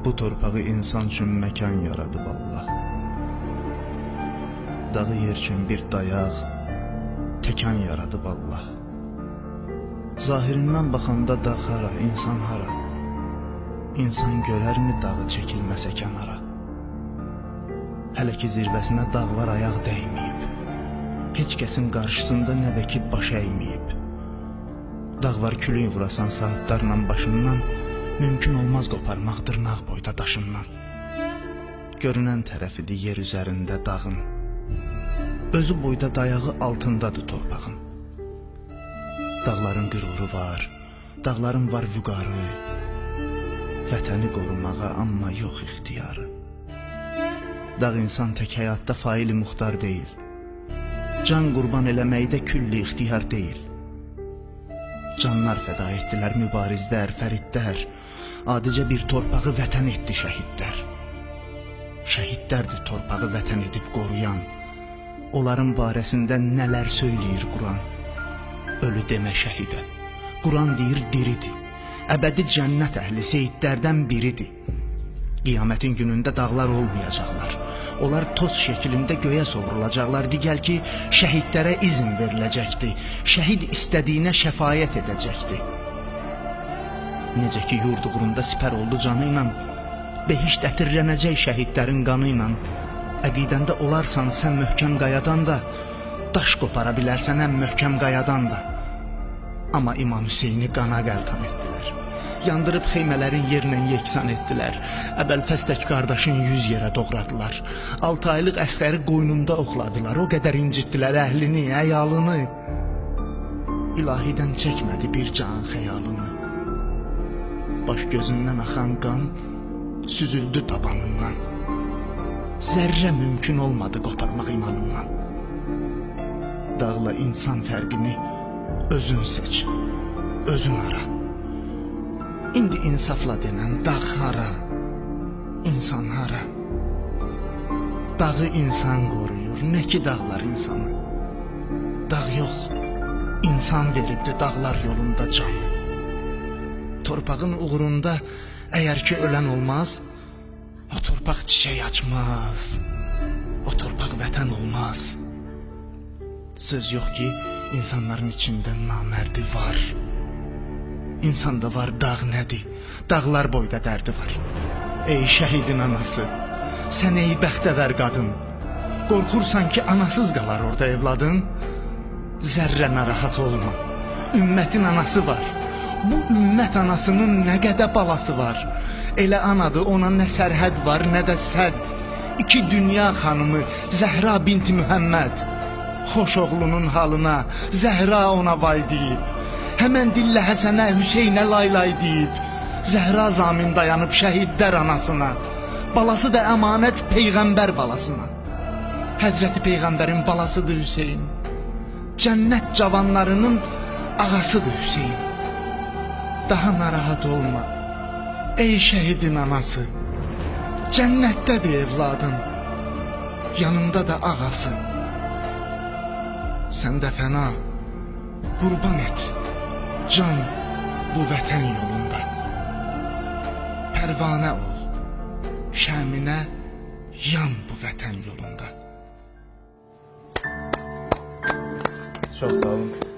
Bu torpağı insan üçün məkan yaradıb Allah. Dağı yer üçün bir dayaq, təkan yaradıb Allah. Zahirindən baxanda dağ hara, insan hara? İnsan görərmi dağı çəkilməsə kənara? Hələ ki zirvəsinə dağlar ayaq dəyməyib. Heç kəsin qarşısında nə də ki baş əyməyib. Dağ var külüyü vurasan saatlarla başından, mümkün olmaz qoparmaq dırnaq boyda daşından. Görünən tərəfidir yer üzərində dağın. Özü boyda dayağı altındadır torpağın. Dağların qüruru var, dağların var vüqarı. Vətəni qorumağa amma yox ixtiyarı. Dağ insan tək həyatda faili muxtar deyil. Can qurban eləməkdə külli ixtiyar deyil. Canlar fəda etdilər mübarizlər, fəridlər. Adicə bir torpağı vətən etdi şəhidlər. Şəhidlərdir torpağı vətən edib qoruyan. Onların barəsində nələr söyləyir Quran? Ölü demə şəhidə. Quran deyir diridir. Əbədi cənnət əhli seyidlərdən biridir. Qiyamətin günündə dağlar olmayacaqlar. Onlar toz şəklində göyə sovrulacaqlar. Digər ki, şəhidlərə izin veriləcəkdi. Şəhid istədiyinə şəfayət edəcəkdi. Necə ki, yurd uğrunda sipər oldu canı ilə, behişt ətirlənəcək şəhidlərin qanı ilə. Əqidəndə olarsan sən möhkəm qayadan da, daş qopara bilərsən ən möhkəm qayadan da. Amma İmam Hüseyni qana qəltan etdilər. Yandırıb xeymələrin yerlə yeksan etdilər. Əbəlfəz tək qardaşın 100 yerə doğradılar. 6 aylıq əsgəri qoynunda oxladılar. O qədər incitdilər əhlini, əyalını. İlahidən çəkmədi bir can xəyalını. Baş gözündən axan qan süzüldü tabanından. Zərrə mümkün olmadı qoparmaq imanından. Dağla insan fərqini özün seç, özün ara. İndi insafla denən dağ hara, insan hara? Dağı insan qoruyur, nə ki dağlar insanı. Dağ yox, insan veribdi dağlar yolunda canı. Torpağın uğrunda əgər ki ölən olmaz, o torpaq çiçək açmaz, o torpaq vətən olmaz. Söz yox ki, insanların içində namərdi var. İnsanda var dağ nədir, dağlar boyda dərdi var. Ey şəhidin anası, sən ey bəxtəvər qadın, qorxursan ki anasız qalar orada evladın. Zərrə narahat olma, ümmətin anası var. Bu ümmət anasının nə qədər balası var. Elə anadır, ona nə sərhəd var, nə də sədd. İki dünya xanımı Zəhra binti Mühəmməd. Xoş oğlunun halına Zəhra ona vay deyib. Həmən dillə Həsənə, Hüseynə lay lay deyib. Zəhra zamin dayanıb şəhidlər anasına. Balası da əmanət Peyğəmbər balasına. Həzrəti Peyğəmbərin balasıdır Hüseyn. Cənnət cavanlarının ağasıdır Hüseyn. Daha narahat olma, ey şəhidin anası. Cənnətdədir evladın, yanında da ağası. Sən də fəna, qurban et can bu vətən yolunda. Pərvanə ol, şəminə yan bu vətən yolunda. Çox sağ olun.